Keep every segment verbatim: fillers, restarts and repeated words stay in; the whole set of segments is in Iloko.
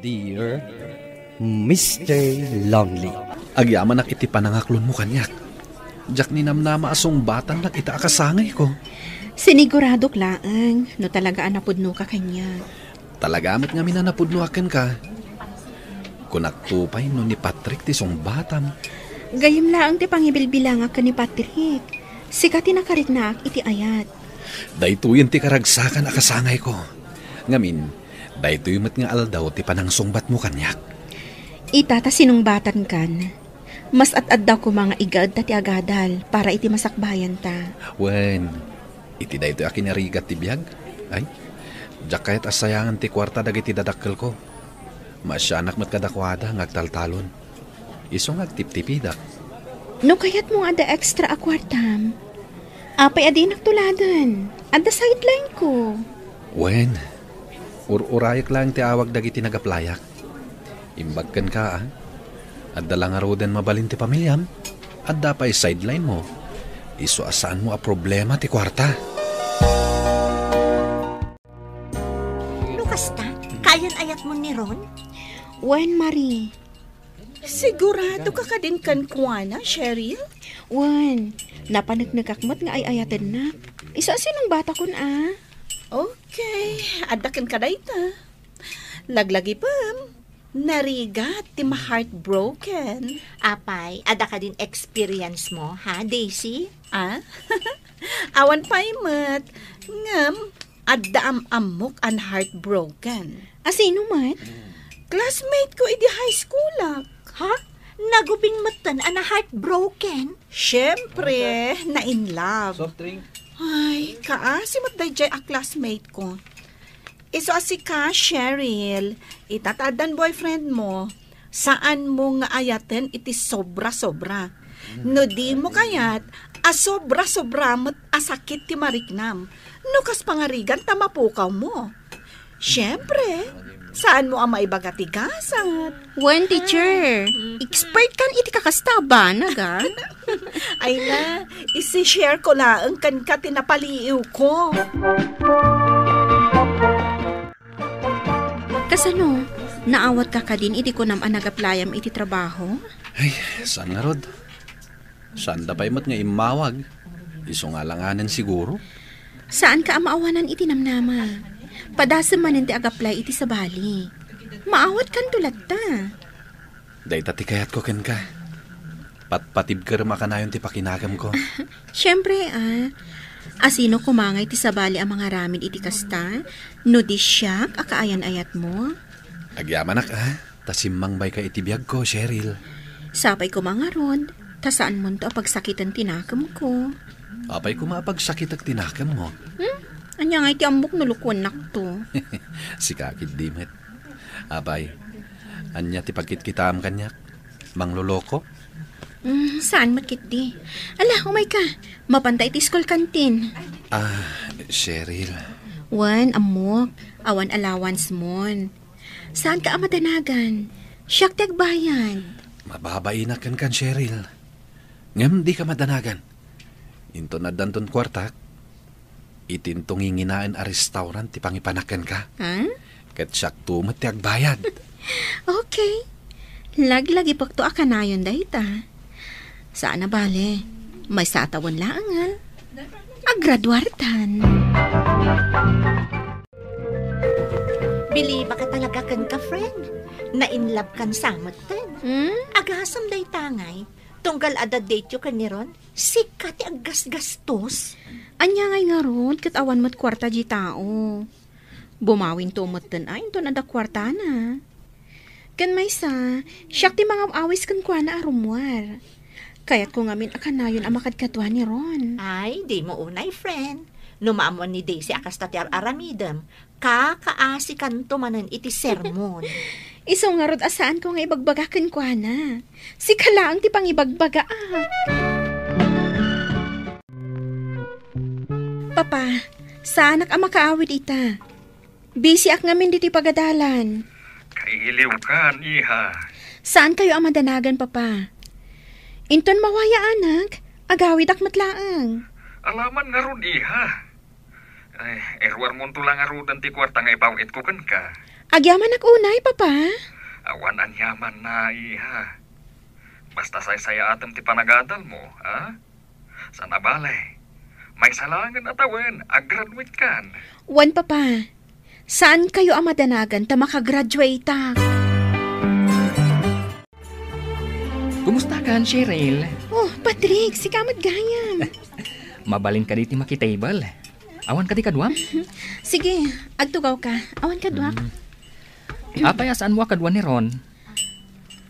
Dear Mister Lonely. Agyamanak iti panangaklonmo kaniak. Diak ninamnama a sungbatannak ita a kasangayko. Siniguradok laeng no talaga a napudnoka kaniak. Talaga met ngamin a napudnoak kenka. Kunakto pay no ni Patrick ti sungbatam. Gayyem laeng ti pangibilbilangak ken ni Patrick. Sika ti nakariknaak iti ayat. Daytoyen ti karagsakan a kasangayko. Ngamin, daytoy met nga aldaw ti panangsungbatmo kaniak. Ita ta sinungbatankan. Mas ad-adda koma nga igaedta ti agadal para iti masakbayanta. Wen, iti daytoy a kinarigat ti biag, ay, diak kayat a sayangan ti kuarta dagiti dadakkelko. Maasianak met kadakuada nga agtaltalon. Isu nga agtiptipidak. No kayatmo nga adda extra a kuartam, apay a dinak tuladen? Adda sideline ko. Wen, ur-urayek laeng ti awag dagiti nagaplayak. Imbag kenka, a? Adda la ngaruden mabalin ti pamiliam, adda pay sideline mo. Isu a saanmo a problema ti kuarta. No kasta, kayan ayatmo ni Ron? Wen, Marie. Sigurado ka kadin kenkuana, Cheryl? Wen, napaneknekak met nga ay-ayatennak. Isu a sinungbatakon, a? Okay, adda kenka dayta. Laglagipem, narigat ti ma-heartbroken. Apay, adda kadin experience mo, ha, Daisy? Ah? Awan pay met. Ngem, adda am-ammok a na-heartbroken. A sino met? Classmate ko idi high school-ak. Ha? Nagubing metten a na-heartbroken? Siyempre, na-in love. Soft drink. Ay, kaasi met daydiay a classmate ko. Isu a sika, Cheryl, ita ta addan boyfriend mo, saan mo nga ayaten iti sobra-sobra. No di mo kayat, a sobra-sobra met a sakit ti mariknam. No kas pangarigan ta mapukaw mo. Siyempre, saan mo a maibaga ti gasat. Wen, teacher, expert kan iti kakasta a banag, a? Ay na, isi-share ko laeng kenka ti napaliiwko. Kasano? Naawatka kadin iti kunam a nagaplayam iti trabaho? Ay, saan ngarud? Saanda pay met nga immawag. Isu nga alanganen siguro. Saanka a maawanan iti namnama. Padasem manen ti agaplay iti sabali. Maawatkanto latta. Dayta ti kayatko kenka. Patpatibkerem a kanayon ti pakinakemko. Siempre, a. Asino koma ngay ti sabali a mangaramid iti kasta? No di siak a kaayan-ayatmo? Agyamanak, a. Ta simmangbayka iti biagko, Cheryl. Sapay koma ngarud, ta saanmonto a pagsakiten ti nakemko. Apay koma a pagsakitek ti nakemmo? Hmm? Ania ngay ti ammok no lukuennakto? Sika ketdi met. Apay, ania ti pagkitkitaam kaniak? Mangloloko? Hmm, saan met ketdi. Ala, umayka. Mapanta iti school canteen. Ah, Cheryl. Wen, ammok, awan allowance-mon. Saanka a madanagan. Siak ti agbayad. Mababainak kenkan, Cheryl. Ngem dika madanagan. Inton addanton kuartak, itinto nginginaen a restaurant ti pangipanak kenka. Ha? Ket siakto met ti agbayad. Okay. Laglagipekto a kanayon dayta. Saan a bale. Maysa a tawen laeng, a. Agraduartan. Bilibak a talaga kenka, friend. Na-in love kan sa metten. Hmm? Agasem dayta ngay. Tunggal adda date-yo ken ni Ron, sika ti aggasgastos. Ania ngay ngarud ket awan met kuarta diay tao. Bumawinto metten a inton adda kuartana. Ken maysa, siak ti mangab-awis kenkuana a rummuar. Kayatko ngamin a kanayon a makadkadua ni Ron. Ay, dimo unay, friend. No maammuan ni Daisy a kasta ti ar-aramidem, kakaasikanto manen iti sermon. Isu ngarud a saanko nga ibagbaga kenkuana. Sika laeng ti pangibagbaga, a. Papa, saanak a makaawid ita. Busy-ak ngamin ditoy pagadalan. Kailiwkan, iha. Saankayo a madanagan, Papa? Inton mawayaanak, agawidak met laeng. Alaman ngarud, iha. Ay, iruarmonto la ngaruden ti kuarta nga ipaw-itko kenka. Agyamanak unay, Papa. Awan aniamanna, iha. Basta saysayaatem ti panagadalmo, ha? Saan a bale, maysa laengen a tawen, a-graduate kan. Wen, Papa. Saankayo a madanagan ta makagraduateak. Kumusta kan, Cheryl? Oh, Patrick, sika met gayam. Mabalin kadi ti makitable. Awan kadi kaduam? Sige, agtugawka. Awan kaduak. Mm. Apay a saanmo a kadua ni Ron?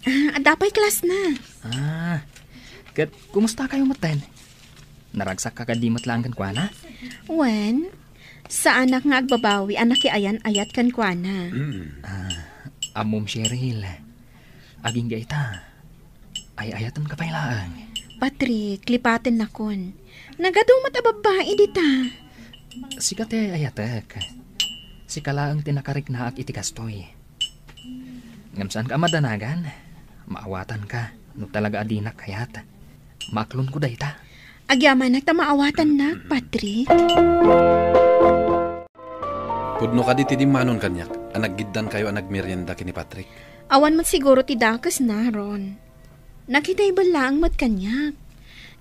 Ah, adda pay class na. Ah, ket kumusta kayo metten? Naragsak ka kadi met laeng kenkuana? Wen, saanak nga agbabawi a nakiayan-ayat kenkuana. Mm. Ah, ammom, Cheryl. Agingga ita, ay-ayatenka pay laeng. Patrick, lipatennakon. Nagadu met a babbai dita. Sika ti ay-ayatek. Sika laeng ti nakariknaak iti kastoy. Ngem saanka a madanagan. Maawatanka no talaga a dinak kayat. Maaklonko dayta. Agyamanak ta maawatannak, Patrick. Pudno kadi ti dimmanon kaniak a naggiddankayo a nagmerienda ken ni Patrick? Awan met siguro ti dakesna, Ron. Nakitable laeng met kaniak.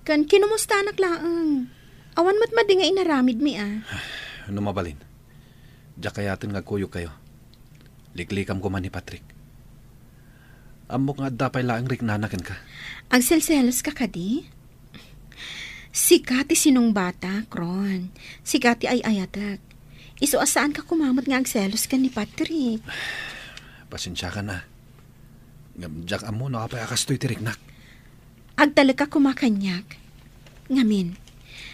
Ken kinumustanak laeng. Awan met madi nga inaramidmi a. No mabalin, diak kayaten nga agkuyogkayo. Liklikam koma ni Patrick. Ammok nga adda pay laeng riknana kenka. Agselseloska kadi? Sika ti sinungbatak, Ron. Sika ti ay-ayatek. Isu a saanka koma met nga agselos ken ni Patrick. Pasensiakan a. Ngem diak ammo no apay a kastoy ti riknak. Agtalekka koma kaniak. Ngamin,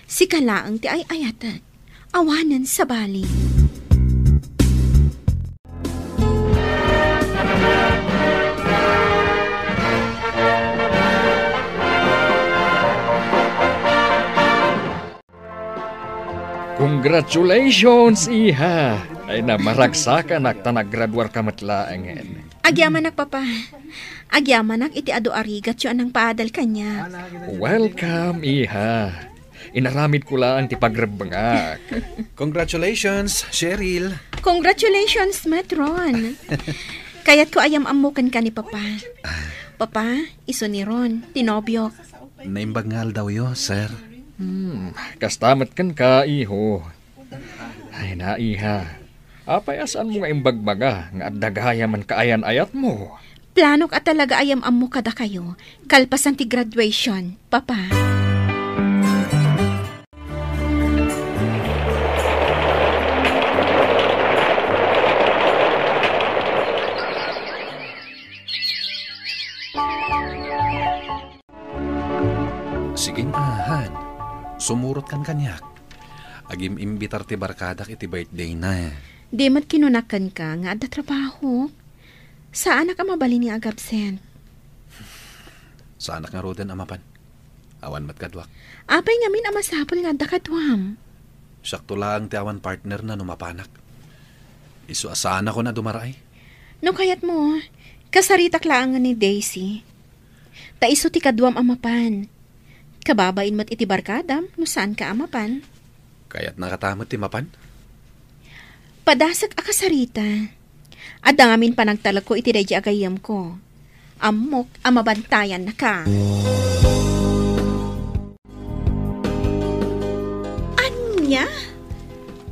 sika laeng ti ay-ayatek. Awanen sabali. Congratulations, iha! Ay na, maragsakanak ta naggraduarka met laengen. Agyamanak, Papa. Agyamanak iti adu a rigatyo a nangpaadal kaniak. Welcome, iha. Inaramidko laeng ti pagrebbengak. Congratulations, Cheryl. Congratulations met, Ron. Kayatko a yam-ammo kenka ni Papa. Papa, isu ni Ron, ti nobiok. Naimbag nga aldawyo, sir. Hmm, kasta met kenka, iho. Ay, naiha. Apay a saanmo nga imbagbaga nga adda gayam a kaayan-ayatmo? Planok a talaga a yam-ammo kadakayo, kalpasan ti graduation, Papa. Sige, ahan. Sumurotkan kaniak. Agim-imbitar ti barkadak iti birthday na. Di met kinunak kenka nga adda trabaho. Saanak a mabalin nga agabsent. Saanak ngaruden a mapan. Awan met kaduak. Apay ngamin a masapul nga adda kaduam? Siakto laeng ti awan partner na no mapanak. Isu a saanakon a dumaraay. No kayatmo, kasaritak laeng ni Daisy. Ta isu ti kaduam a mapan. Kababain met iti barkadam no saanka a mapan. Kayatna kata met ti mapan? Padasek a kasarita. Adda ngamin panagtalekko iti daydi a gayyemko. Ammok a mabantayannaka. Ania?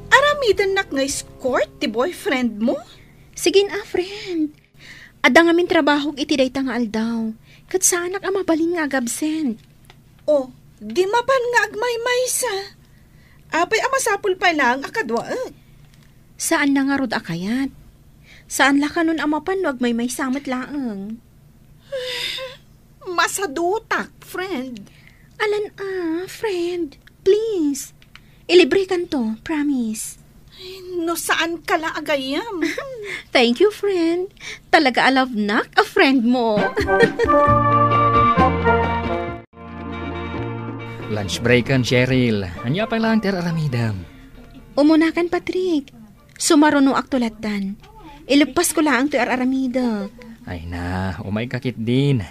Aramidennak nga escort ti boyfriend mo? Sige na, friend. Adda ngamin trabahok iti dayta nga aldaw, ket saanak a mabalin nga agabsent. O, di mapan nga agmaymaysa. Apay a masapul pay laeng a kaduaek? Saanna ngarud a kayat. Saan la kanon a mapan no agmaymaysa met laeng. Masadutak, friend. Alan a, friend. Please. Ilibrekanto, promise. Ay, no saanka la a gayyem. Thank you, friend. Talaga a love nak a friend mo. Lunch break kan, Cheryl. Ania pay laeng ti ar-aramidem? Umunakan, Patrick. Sumarunoakto lattan. Ileppasko laeng toy ar-aramidek. Ay na, umayka ketdin.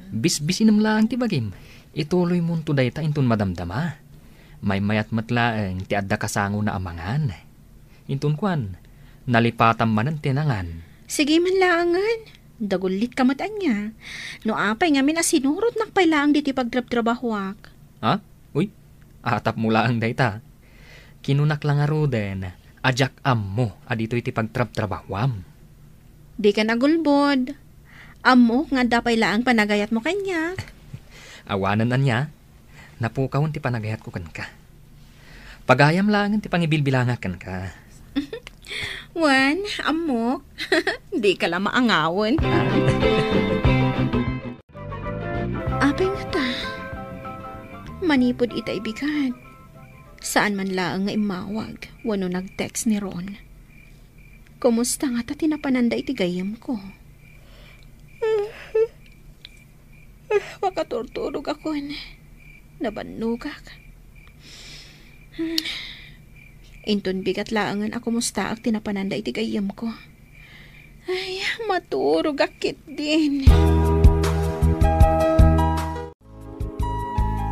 Bisbisinem laeng ti bagim. Ituloymonto dayta inton madamdama. Maymayat met laeng ti adda kasangona a mangan. Inton kuan, Nalipatam manen ti nangan. Sige man laengen. Dagullitka met ania. No apay ngamin a sinurotnak pay laeng ditoy pagtrabtrabahuak. Ha? Uy, atapmo laeng dayta. Kinunak la ngaruden a diak ammo a ditoy ti pagtrabtrabahuam. Dikan agulbod. Ammok nga adda pay laeng panagayatmo kaniak. Awanen ania, napukawen ti panagayatko kenka. Pagayam laengen ti pangibilbilangak kenka. Wen, ammok. Dika la maangawen. Apay ngata? Manipud ita ibigat, saan man laeng nga immawag wenno nag-text ni Ron. Kumusta ngata ti napananda iti gayyemko? Makaturturogakon. Nabannogak. Inton bigat laengen a kumustaak ti napananda iti gayyemko. Ay, maturogak ketdin.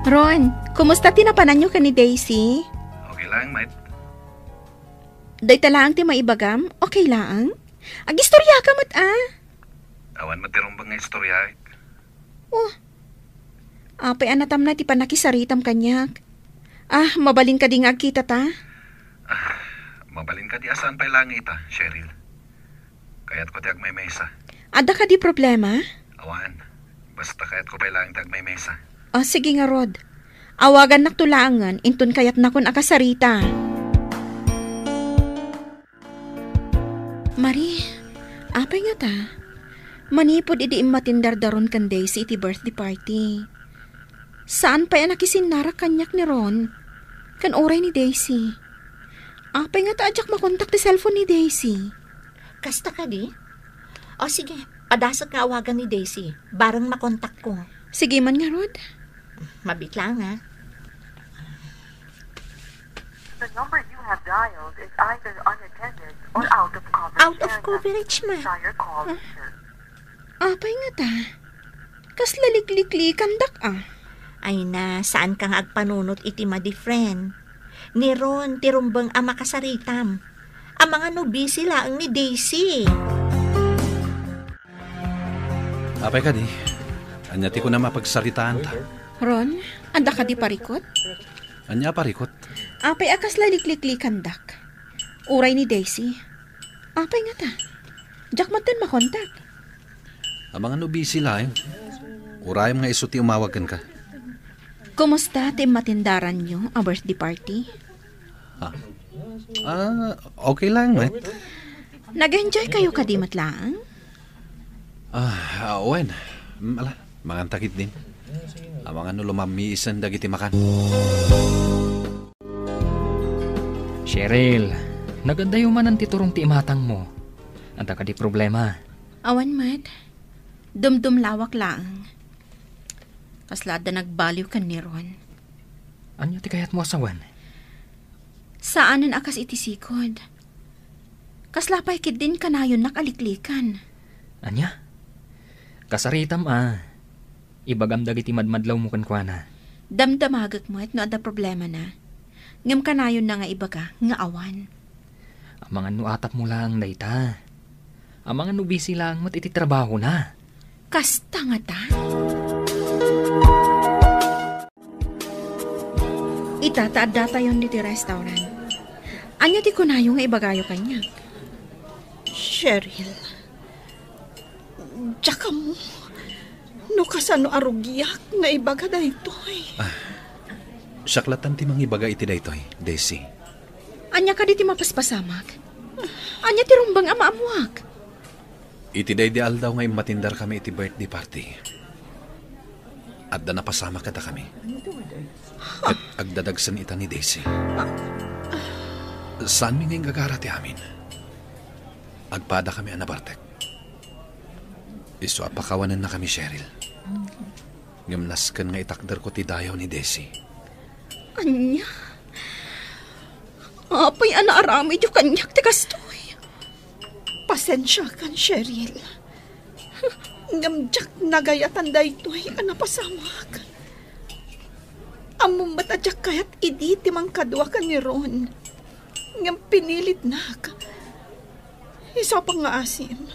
Ron, kumusta ti napananyo ken ni Daisy? Okay laeng, met. Dayta laeng ti maibagam? Okay laeng? Agistoriaka met, a? Awan met ti rumbeng nga istoriaek. Oh, apay a natamna ti pannakisaritam kaniak? Ah, mabalin kadi nga agkitata? Ah, mabalin kadi a saan pay laeng ita, Cheryl. Kayatko ti agmaymaysa. Adda kadi problema? Awan. Basta kayatko pay laeng ti agmaymaysa. O, sige ngarud. Awagannakto laengen, inton kayatnakon a kasarita. Marie, apay ngata? Manipud idi immatindar da Ron ken Daisy iti birthday party, saan pay a nakisinnarak kaniak ni Ron ken uray ni Daisy. Apay ngata a diak makontak ti cellphone ni Daisy? Kasta kadi? O sige, padasek nga awagan ni Daisy, bareng makontakko. Sige man ngarud. Mabiit laeng, a. The number you have dialed is either unattended or out of coverage area. Out of coverage man. Try your call later. Apay ngata? Kasla likliklikandak, a. Ay na, saanka nga agpanunot iti madi, friend. Ni Ron ti rumbeng a makasaritam. Amangan no busy laeng ni Daisy. Apay kadi? Ania ti kunam a pagsaritaanta? Ron, adda kadi parikut? Ania a parikut? Apay a kasla likliklikandak? Uray ni Daisy. Apay ngata? Diak metten makontak. Amangan no busy laeng. Urayem nga isu ti umawag kenka. Kumusta ti matindaranyo a birthday party? Ah. Ah, okay laeng, met. Nag-enjoy kayo kadi met laeng? Ah, ah, wen. Mm, ala, manganta ketdin. Amangan no lumammiisen dagiti makan. Cheryl, nagaddayo manen ti turong ti imatangmo. Adda kadi problema? Awan met. Dumdumlawak laeng. Kasla adda nagbaliw ken ni Ron. Ania ti kayatmo a sawen? Saanen a kas iti sikod. Kasla pay ketdin kanayonnak a liklikan. Ania? Kasaritam a. Ibagam dagiti madmadlawmo kenkuana. Damdamagek met no adda problemana. Ngem kanayonna nga ibaga nga awan. Amangan no atapmo laeng dayta. Amangan no busy laeng met iti trabahona. Kasta ngata? Ita ta addatayon ditoy restaurant. Ania ti kunayo nga ibagayo kaniak? Cheryl, diak ammo no kasano a rugiak nga ibaga daytoy. Ah, siak latta ti mangibaga iti daytoy, Daisy. Ania kadi ti mapaspasamak? Ania ti rumbeng a maammoak? Iti daydi aldaw nga immatindarkami iti birthday party, adda napasamak kadakami. Ket agdadagsen ita ni Daisy. Saanmi nga inggagara ti amin. Agpadakami a nabartek. Isu a pakawanennakami, Cheryl. Ngem nasken nga itakderko ti dayaw ni Daisy. Ania? Apay a naaramidyo kaniak ti kastoy? Pasensiakan, Cheryl. Ngem diak nagayatan daytoy a napasamak. Ammom met a diak kayat idi ti mangkadua ken ni Ron. Ngem pinilitnak. Isu a pangngaasim,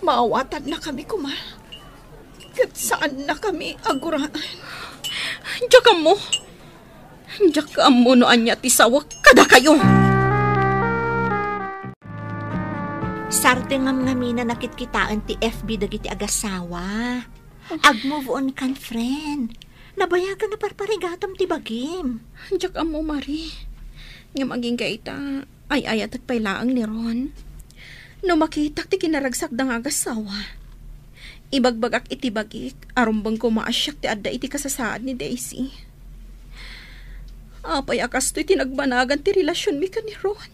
maawatannakami koma, ket saannakami a guraan. Diak ammo. Diak ammo no ania ti sawek kadakayo. Sarte ngamngamina nakitkitaen ti F B dagiti agasawa. Ag-move on kan, friend. Nabayagan a parparigatam ti bagim. Diak ammo, Marie. Ngem agingga ita, ay-ayatek pay laeng ni Ron. No makitak ti kinaragsakda nga agasawa, ibagbagak iti bagik a rumbeng koma a siak ti adda iti kasasaad ni Daisy. Apay a kastoy ti nagbanagan ti relasionmi ken ni Ron?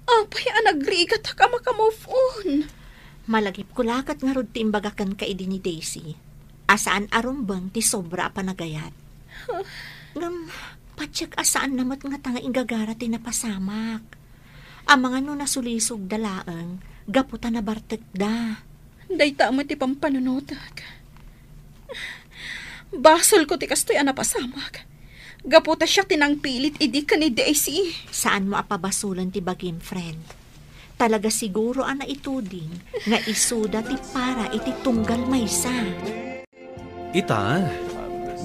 Apay a nagrigatak a maka-move on? Malagipko la ket ngarud ti imbagak kenka idi ni Daisy a saan a rumbeng ti sobra a panagayat. Ngem, patiek a saanna met ngata nga inggagara ti napasamak. Amangan no nasulisogda laeng gapu ta nabartekda. Dayta met ti pampanunotek. Basolko ti kastoy a napasamak. Gapu ta siak ti nangpilit idi ken ni Daisy. Saanmo a pabasolen ti bagim, friend. Talaga siguro a naituding nga isuda ti para iti tunggal maysa. Ita,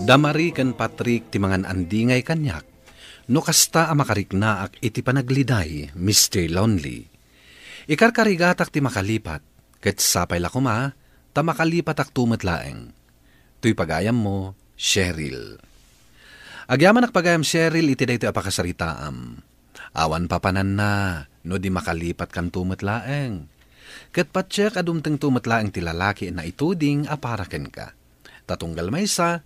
da Marie ken Patrick ti mangan-andingay kaniak, no kasta a makariknaak iti panagliday, Mister Lonely. Ikarkarigatak ti makalipat, ket sapay la koma ta makalipatakto met laeng. Toy pagayammo, Cheryl. Agyamanak pagayam, Cheryl, iti daytoy a pakasaritaam. Awan papananna no di makalipatkanto met laeng. Ket patiek a dumtengto met laeng ti lalaki a naituding a para kenka. Ta tunggal maysa,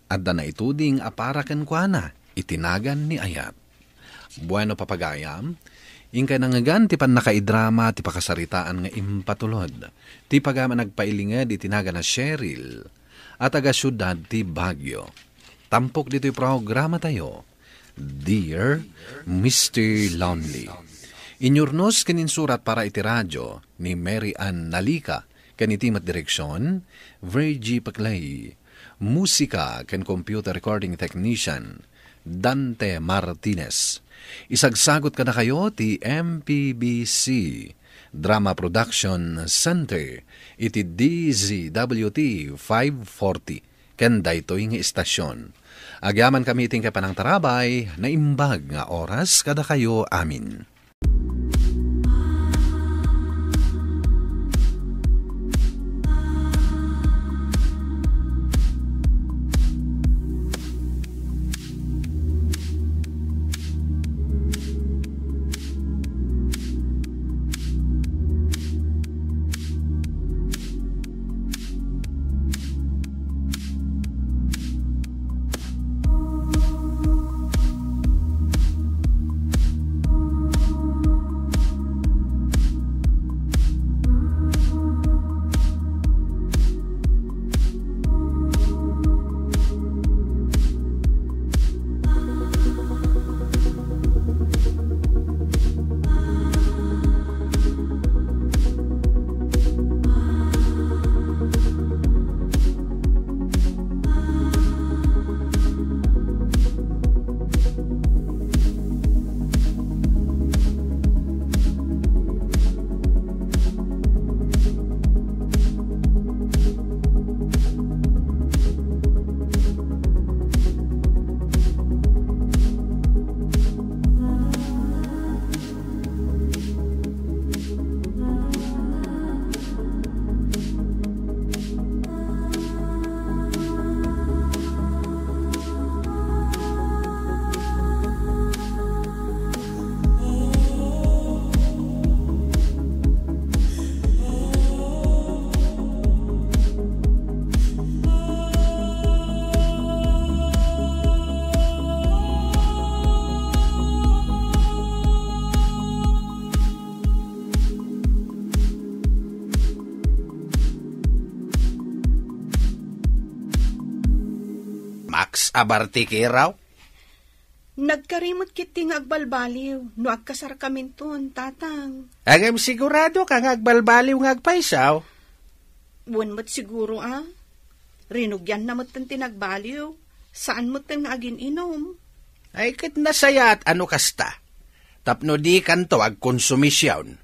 adda naituding a para kenkuana iti nagan ni Ayat. Bueno, papagayam, inkay nangngegan ti pannakaidrama ti pakasaritaan nga impatulod ti pagayam a nagpailinged iti nagan a Cheryl a taga-siudad ti Baguio. Tampok ditoy programatayo, Dear Mister Lonely. Inyurnos ken insurat para iti radio ni Mary Ann Nalica, ken iti met direksion, Virgie Peclay. Musika ken computer recording technician, Dante Martinez. Isagsagot kadakayo ti M P B C Drama Production Center iti D Z W T five forty. Ken daytoy nga istasion. Agyamankami iti inkay panangtarabay, naimbag nga oras kadakayo amin. Max Abartikiraw? Nagkarimot ketdi nga agbalbaliw no agkasarkaminton, Tatang. Ngem sigurado ka nga agbalbaliw nga agpaysaw? Wen met siguro a. Rinugianna metten ti nagbaliw. Saan metten nga agin-inom. Ay, ket nasayaat a no kasta. Tapno dikanto agkonsumision.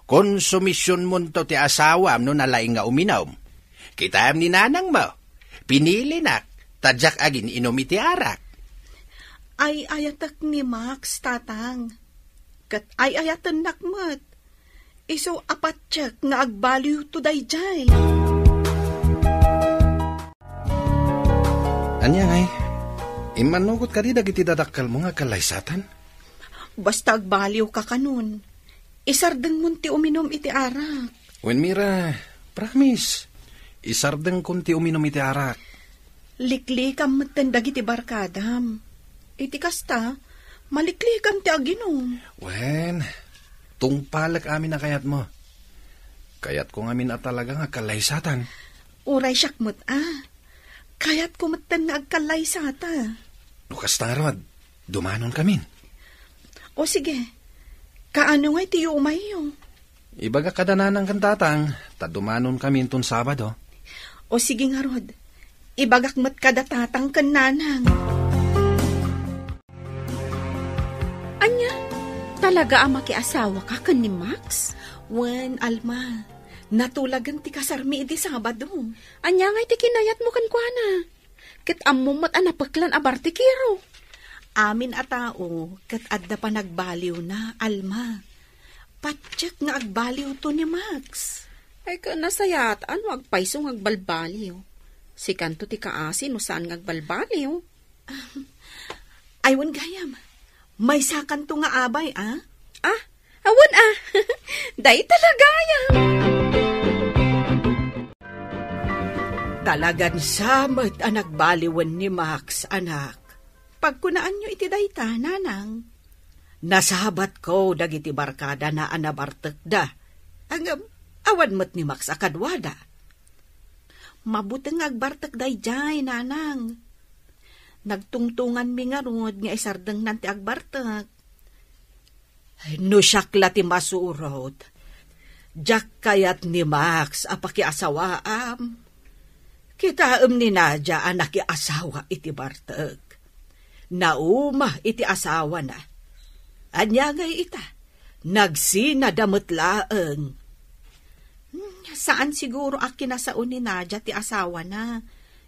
Konsumisionmonto ti asawam no nalaing nga uminum. Kitaem ni nanangmo, pinilinak, ta diak agin-inum iti arak. Ay-ayatek ni Max, Tatang. Ket ay-ayatennak met. Isu a patiek nga agbaliwto daydiay. Ania ngay? Immanugot kadi dagiti dadakkelmo nga agkallaysatan? Basta agbaliwka kanon, isardengmon ti uminum iti arak. Wen, Mira, promise, isardengkon ti uminum iti arak. Liklikam metten dagiti barkadam. Iti kasta, maliklikam ti aginum. Wen, tungpalek amin a kayatmo. Kayatko ngamin a talaga nga agkallaysatan. Uray siak met a. Kayatko metten nga agkallaysata. No kasta ngarud, dumanonkamin. O sige, kaano ngay ti yumayyo? Ibagak kada nanang ken tatang, ta dumanonkamin inton Sabado. O sige ngarud, ibagak met kada tatang ken nanang. Ania? Talaga a makiasawaka ken ni Max? Wen, Alma, natulagen ti kasarmi idi Sabado. Ania ngay ti kinayatmo kenkuana? Ket ammom met a napeklan a bartekero. Amin a tao ket adda panagbaliwna, Alma. Patiek nga agbaliwto ni Max. Ay, ket nasayaat a no agpayso nga agbalbaliw. Sikanto ti kaasi no saan nga agbalbaliw. Ay, wen gayam. Maysakanto nga abay, a? Ah, awan, a. Dayta la gayam. Talagan sa met a nagbaliwen ni Max, anak. Pagkunaanyo iti dayta, nanang. Nasabatko dagiti barkadana a nabartekda. Ngem, awan met ni Max a kaduada. Mabuteng nga agbartek daydiay, nanang. Nagtungtonganmi ngarud nga isardengnan ti agbartek. No siak la ti masurot, diak kayat ni Max a pakiasawaam. Kitaem ni Nadia a nakiasawa iti bartek. Nauma iti asawana. Ania ngay ita? Nagsinada met laeng. Hmm, saan siguro a kinasao ni Nadia ti asawana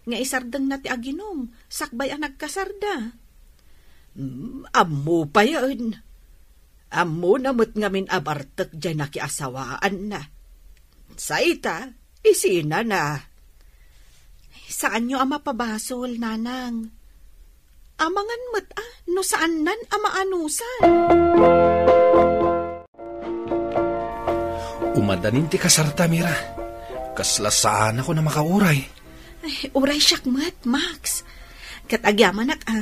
nga isardengna ti aginum sakbay a nagkasarda. Hmm, ammo payen. Ammona met ngamin a bartek diay nakiasawaanna. Sa ita, isinana. Saanyo a mapabasol, nanang. Amangan met a no saannan a maanusan. Umadanin ti kasarta, Mira. Kasla saanakon a makauray. Ay, uray siak met, Max. Ket agyamanak a,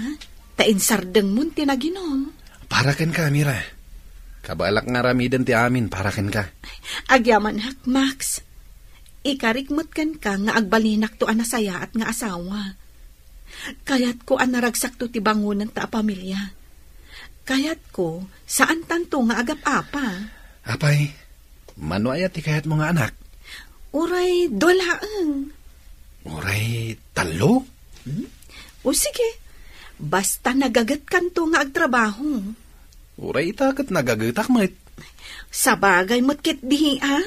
ta insardengmon ti naginum. Para kenka, Mira. Kabaelak nga aramiden ti amin para kenka. Agyamanak, Max. Ikarik met kenka nga agbalinakto a nasayaat nga asawa. Kayatko a naragsakto ti bangonenta a pamilia. Kayatko, saantanto nga agap-apa. Apay, mano aya ti kayatmo nga anak? Uray dua laeng. Uray tallo? Hmm? O sige, basta nagagetkanto nga agtrabaho. Uray ita ket nagagetak met. Sabagay met ketdi, a?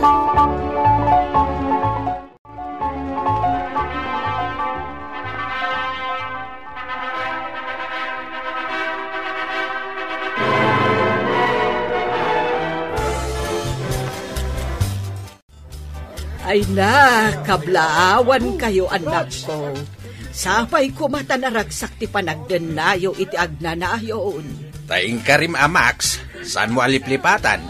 Ay na, kablaawankayo, annakko. Sapay koma ta naragsak ti panagdennayo iti agnanayon. Ta inkarim a Max, saanmo a liplipatan?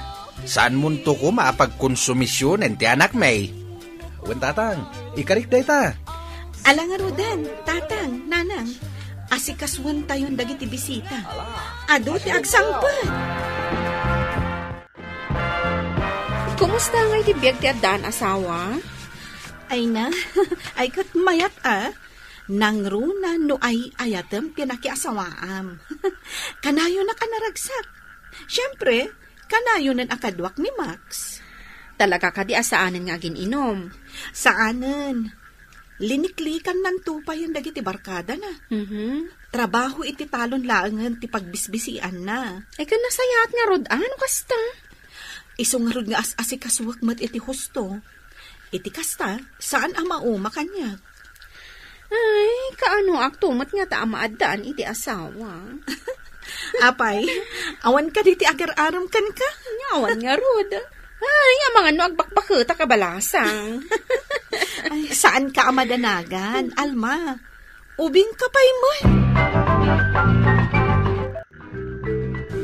Saanmonto koma a pagkonsumisionen ti anakmi? Wen, tatang, ikarik dayta. Ala ngaruden, tatang, nanang, asikasuentayon dagiti bisita. Adu ti agsangpet. Kumusta ngay ti biag ti addaan, asawa? Ay na, ay ket mayat a. Nangruna no ay-ayatem ti nakiasawaam. Kanayonak a naragsak. Siempre, kanayonen a kaduak ni Max. Talaga kadi a saanen nga agin-inum? Saanen. Liniklikanan tupayen dagiti barkadana. Mhm. Trabaho iti talon laengen ti pagbisbisianna. Ay, ken nasayaat ngarud, a, no kasta? Isu ngarud nga as-asikasuak met iti husto. Iti kasta, saan a mauma kaniak. Ay, kaanoakto met ngata a maaddaan iti asawa? Apay, awan kadi ti agar-aram kenka? Awan ngarud. Ay, amangan no agbakbaketak a balasang. Ay, saanka a madanagan, Alma. Ubingka pay met.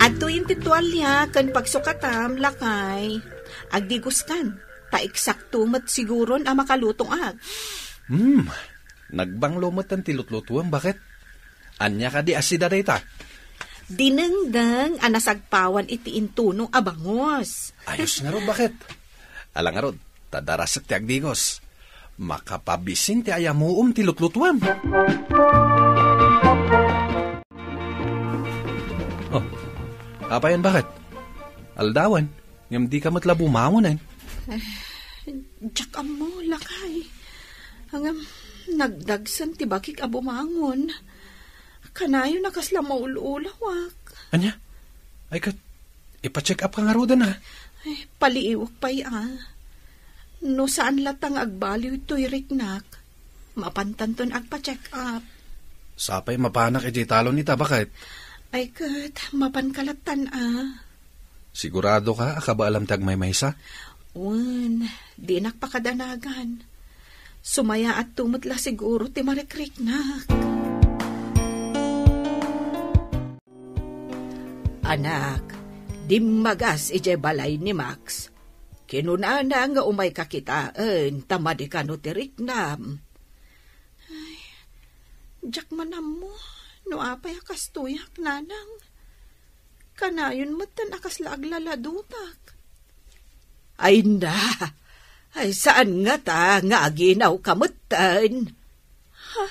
Adtoyen ti tualia ken pagsukatam, lakay. Agdigoskan, ta eksakto met siguron a makalutoak. Hmm, nagbanglo met ti lutlutuem, baket? Ania kadi a sida dayta? Dinengdeng a nasagpawan iti intuno a bangus. Ayos ngarud, baket? Ala ngarud, ta darasek ti agdigos. Makapabisin ti ayamuom ti lutlutuem. Oh, apayen, baket? Aldawen, ngem dika met la bumangon, eh. Diak ammo, lakay. Ngem, nagdagsen ti bagik a bumangon. Kanayon a kasla maul-ulawak. Ania? Ay ket, ipa-check up ka ngaruden, a. Ay, paliiwak pay, a. No saan latta nga agbaliw toy riknak, mapantanton agpa-check up. Sapay mapanak idiay talon ita, baket? Ay ket, mapanka lattan, a. Siguradoka a kabaelam ti agmaymaysa? Wen, dinak pakadanagan. Sumayaatto met la siguro ti marikriknak. Anak, dimmagas idiay balay ni Max. Kinunana nga umayka kitaen ta madi kano ti riknam. Ay, diak man ammo no apay a kastoyak, nanang. Kanayon metten a kasla aglaladutak. Ay na! Ay, saan ngata nga aginawka metten? Ha?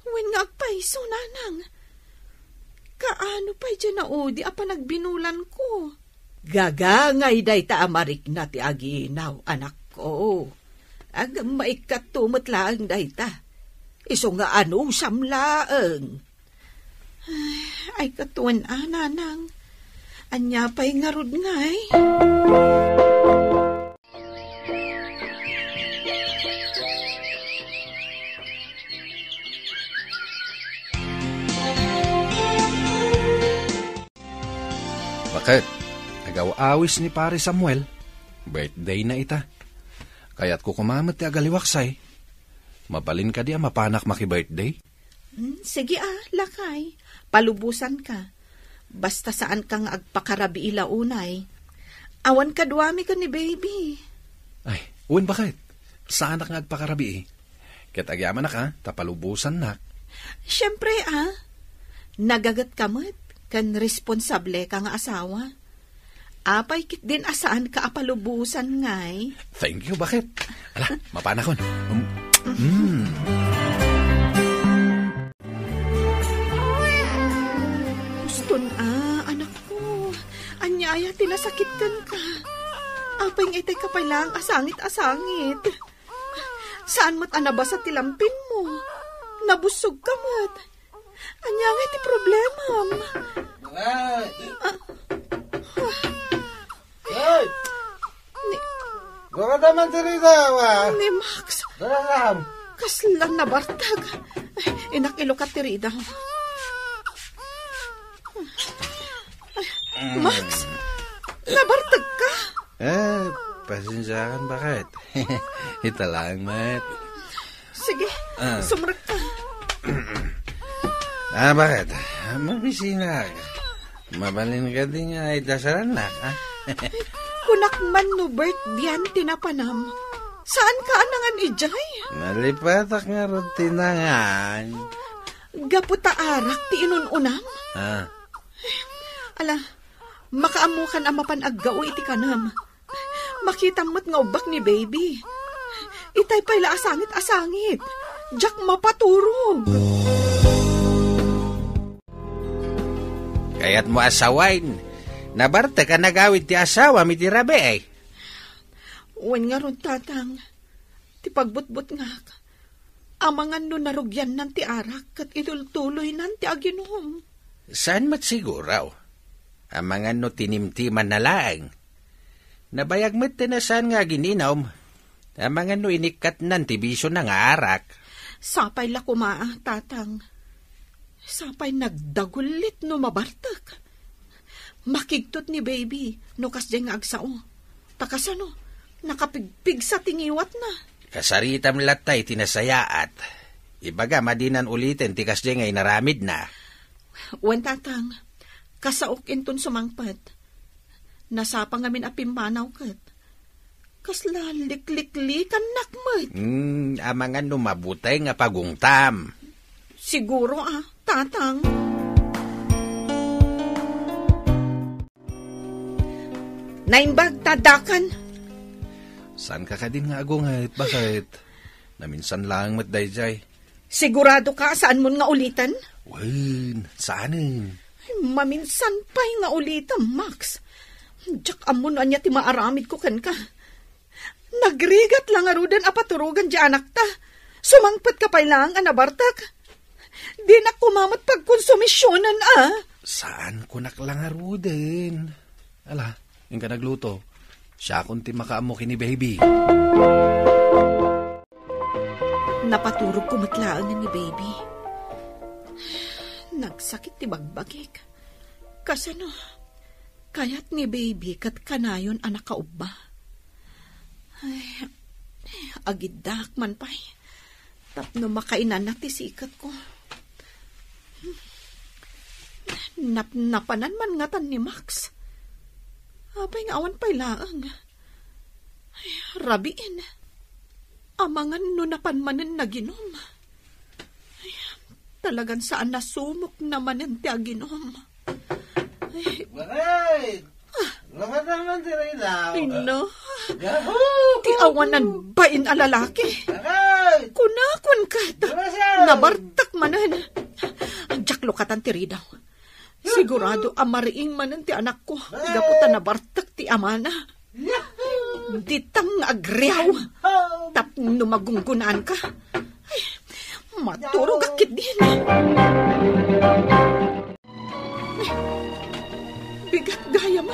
Wen nga agpayso, nanang. Kaano pay diay naudi a panagbinulanko? Gagangay dayta a marikna ti aginaw, anakko. Agmaikkatto met laeng dayta. Isu nga anusam laeng. Ay, katuen a, nanang. Ania pay ngarud ngay? Baket, agaw-awis ni Pare Samuel, birthday na ita. Kayatko koma met ti agaliwaksay. Mabalin kadi a mapanak maki-birthday? Hmm, sige a, lakay. Palubosanka. Basta saanka nga agpakarabii la unay. Awan kaduami ken ni baby. Ay, wen, baket? Saanak nga agpakarabii. Ket agyamanak a, ta palubosannak. Siempre a. Nagagetka met, ken responsableka nga asawa. Apay ketdin a saanka a palubosan ngay? Thank you, baket? Ala, mapanakon. Um, mm. Uston a, anakko. Ania aya ti nasakit kenka? Apay nga itay ka pay laeng a sangit a sangit. Saan met a nabasa ti lampinmo? Nabussogka met. Ania ngay ti problemam? Ay! Ah. Ay! Ni Gawada man ti rida, wa? Ni Max. Dararam. Kasla nabartag. Ay, inak, ilukat ti rida. Ay, Max, nabartagka? Eh, pasensiakan, baket? Ita laeng met. Sige, ah, sumrekka. Ah, baket? Mabisinak. Mabalin kadi nga idasalannak, a? Kunak man no birthday-an ti napanam. Saanka a nangan idiay? Nalipatak ngarud ti nangan. Gapu ta arak ti inun-unam? Ah. Ala, makaammokan a mapan aggao iti kanam. Makitam met nga ubbak ni baby. Itay pay la a sangit a sangit. Diak mapaturog. Kayatmo a sawen, nabartek a nagawid ti asawam iti rabii? Wen ngarud, tatang. Ti pagbutbutngak, amangan no narugiannan ti arak ket itultuloynan ti aginum. Saan met siguro? Amangan no tinimtimanna laeng. Nabayag met ti nasaan nga agininom. Amangan no inikkatnan ti bisiona nga arak. Sapay la koma, tatang. Sapay nagdagullit no mabartek. Makigtot ni baby no kasdiay nga agsao. Ta kasano, nakapigpigsa ti ngiwatna. Kasaritam latta iti nasayaat. Ibaga, madinan uliten ti kasdiay nga inaramidna. Wen, tatang, kasaok inton sumangpet. Nasapa ngamin a pimmanaw ket kasla likliklikannak met. Hmm, amangan no mabuteng a pagungtam. Siguro, ah, tatang. Naimbag ta addakan. Saan ka kadin nga agunget? Bakit? Naminsan laeng met daydiay. Sigurado ka a saanmon nga uliten? Wen, saanen. Ay, maminsan pay nga ulitem, Max. Diak ammo no ania ti maaramidko kenka. Nagrigat la ngaruden a paturogan ti anakta. Sumangpet ka pay laeng a nabartek. Dinak koma met pagkonsumisionen, a. Saan kunak la ngaruden? Ala, inka nagluto. Siakon ti makaammo ken ni baby. Napaturogko met laengen ni baby. Nagsakit ti bagbagik. Kasano? Kayat ni baby ket kanayon a nakaubba. Ay, agiddaak man pay. Tapno makainanna ti siketko. Napnapanan man ngatan ni Max. Apay nga awan pay laeng? Ay, rabiin. Amangan no napan manen naginom. Ay, talagan saan a sumokna manen ti aginom. Ay. Bakit? Lakat naman ti ridaw. Ay, no. Yahoo! Ti awanan bain a lalaki. Bakit? Kunakon ket. Bakit? Nabartek manen. Diak lukatan ti ridaw. Sigurado a mariing manen ti anakko. Bakit? Gapu ta nabartek ti amana. Yahoo! Ditang nga agriaw. Tapno magunggunaan ka. Ay, maturog a ketdin. Bigat gayam.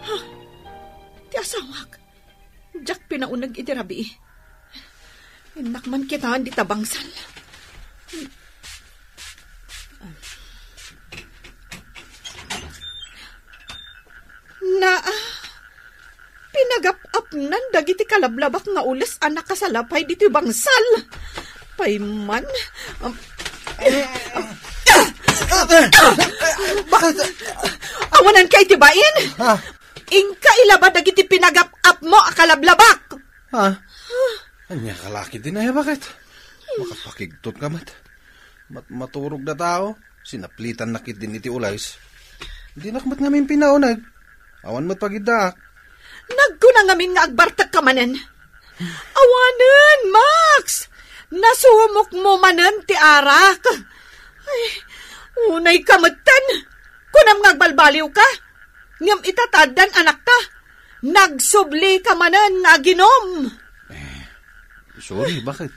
Ha? Ti asawak. Diak pinauneg iti rabii. Innak man kitaen dita bangsal. Naa, pinagap-apnan dagiti kalablabak nga ules a nakasalapay ditoy bangsal. Payman. Bakit? Awanan ka iti bain? Ha? Inka ilaba dagiti pinagap-apmo a kalablabak. Ha? Ania ka la ketdin, bakit? Makapakigtot ka met. Mat-, maturog da tao. Sinaplitan na ketdin iti ules. Dinak met ngamin pinauneg. Awan met pagiddaak. Nagkuna ngamin nga agbartek ka manen. Awanen, Max! Nasumokmo manen ti arak. Ay, unay ka metten. Kunam nga agbalbaliw ka. Ngem ita ta addan anakta, nagsubli ka manen nga aginom. Eh, sorry, bakit?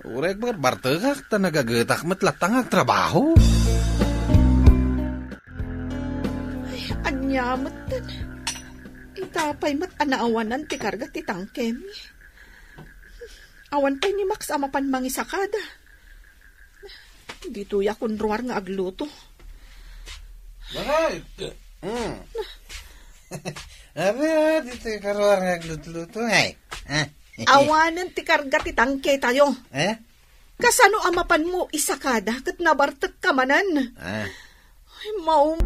Uray agbarbartekak ta nagagetak met latta nga agtrabaho. Ay, ania metten. Ita pay met a naawanan ti karga ti tangkem. Awan pay ni Max a mapan mangisakada. Ditoy a kunruar nga agluto. Bakit? Mm. Abi, ah, ditoy karuar nga agluto-luto, ay. Ah. Awanen ti karga ti tangke tayo. Eh? Kasano a mapanmo isakada ket nabartek ka manen? Ah. Ay, maum-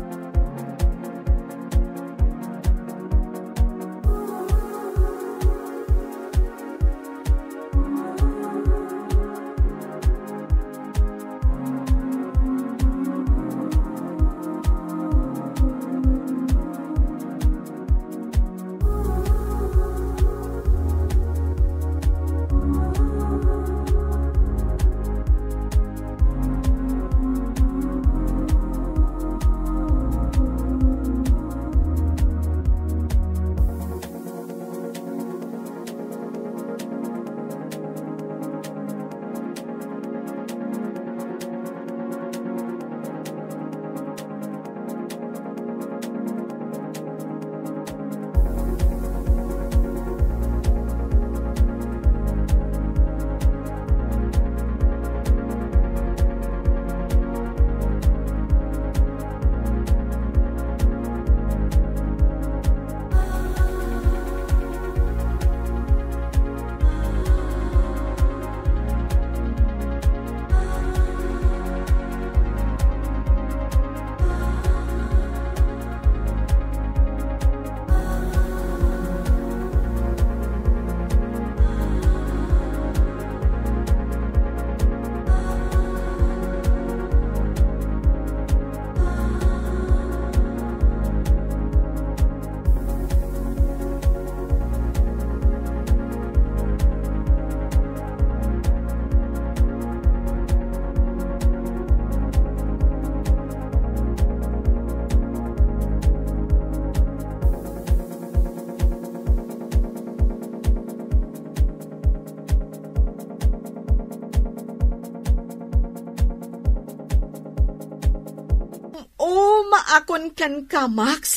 Agpakasaritakon kenka, Max.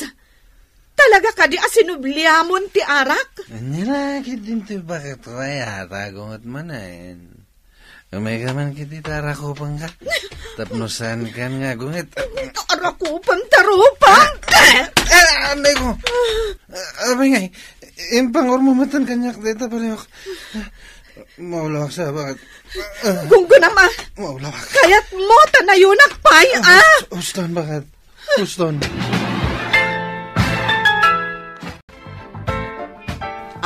Talaga kadi a sinubliamon ti arak? Ania la, ket dinto bakit ko ay ata, gunget manen. Umay ka man kiti ta arakupenka. Tapno saan kan nga gunget. Arakupen ta rupang! Ah, ah, anay ko. Ah, abay ngay, impangurmumutan kaniak dayta, pariok. Maulawak sa, bakit? Ah, Gunggunam, ah. Maulawak. Kayatmo ta nayunak pay, ah. Huston, bakit? Huston.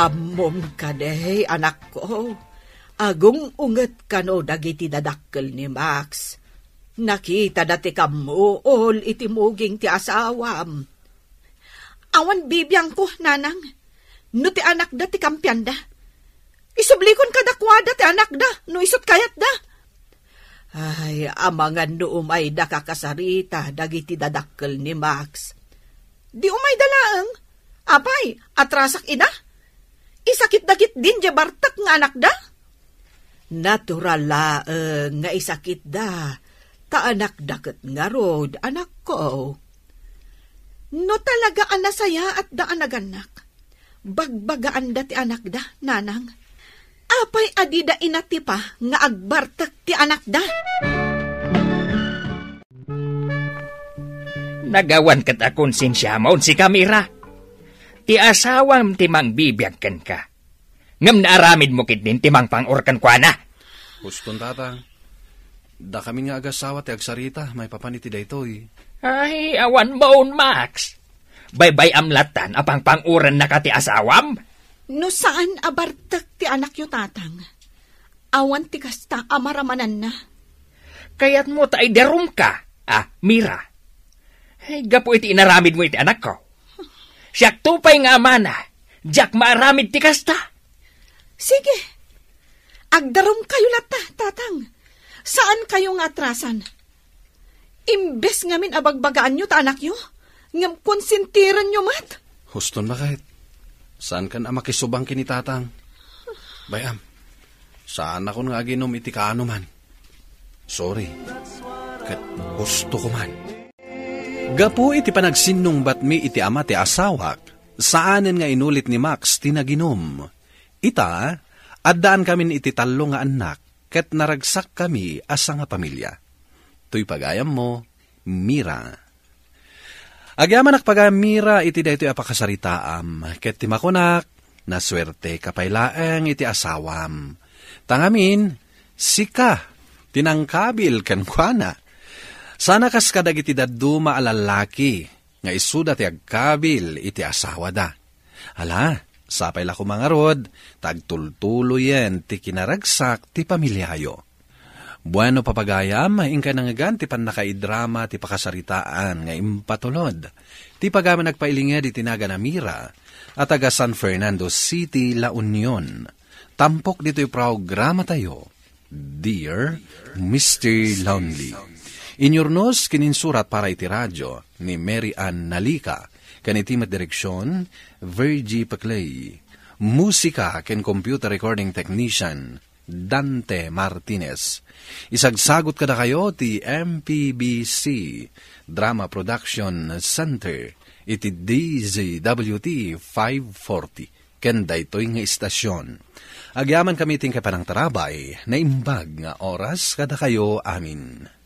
Ammom kadi, anakko, agung-unget kano dagiti dadakkel ni Max. Nakitada ti kammuol iti muging ti asawam. Awan bibiangko, nanang, no ti anakda ti kampianda. Isublikon kadakuada ti anakda, no isut' kayatda. Ay, amangan no umayda kakasarita dagiti dadakkel ni Max. Di umayda laeng. Apay, atrasak ida? Isakitda ketdin diay bartek nga anakda? Natural laeng nga isakitda, ta anakda ket ngarud, anakko. No talaga a nasayaatda a nagannak, bagbagaanda ti anakda, nanang. Apay a dida inatipa nga agbartek ti anakda? Nagawan ket a konsensiamon, sika, Mira. Ti asawam ti mangbibiag kenka. Ngem naaramidmo ketdin ti mangpang-or kenkuana. Huston, tatang. Dakamin nga agasawa ti agsarita maipapan iti daytoy. Ay, awan maon, Max. Baybay-am lattan a pangpang-orennaka ti asawam? No saan a bartek ti anakyo, tatang, awan ti kasta a maramananna. Kayatmo ta idarumka, a, Mira? Ay, gapu iti inaramidmo iti anakko. Siakto pay nga amana, diak maaramid ti kasta. Sige. Agdarumkayo latta, tatang. Saankayo nga atrasan. Imbes ngamin a bagbagaanyo ta anakyo, ngem konsentirenyo met. Huston, bakit? Saankan a makisubang ken ni tatang? Bay-am, saanakon nga aginom iti kaanoman. Sorry. Ket husto ko man. Gapu iti panagsinnungbatmi iti ama ti asawak, saanen nga inulit ni Max ti naginom. Ita, addaankamin iti tallo nga annak, ket naragsakkami a sangapamilia. Toy pagayammo, Mira. Agyamanak pagayam, Mira, iti daytoy a pakasaritaam, ket ti makunak, nasuerteka pay laeng iti asawam. Ta ngamin, sika ti nangkabil kenkuana. Sana kas kadagiti dadduma a lallaki nga isuda ti agkabil iti asawada. Ala, sapay la koma ngarud, ta agtultuloyen ti kinaragsak ti pamiliayo. Bueno, papagayam, inkay nangngegan ti pannakaidrama ti pakasaritaan nga impatulod ti pagayam a nagpailinged iti nagan a Mira a taga San Fernando City, La Union. Tampok ditoy programatayo, Dear Mister Lonely. Inyurnos ken insurat para iti radio ni Mary Ann Nalica, ken iti met direksion, Virgie Paclay. Musika ken computer recording technician, Dante Martinez. Isagsagot kadakayo ti M P B C Drama Production Center iti D Z W T five forty. Ken daytoy nga istasion. Agyamankami ti inkay panangtarabay, naimbag nga oras kadakayo amin.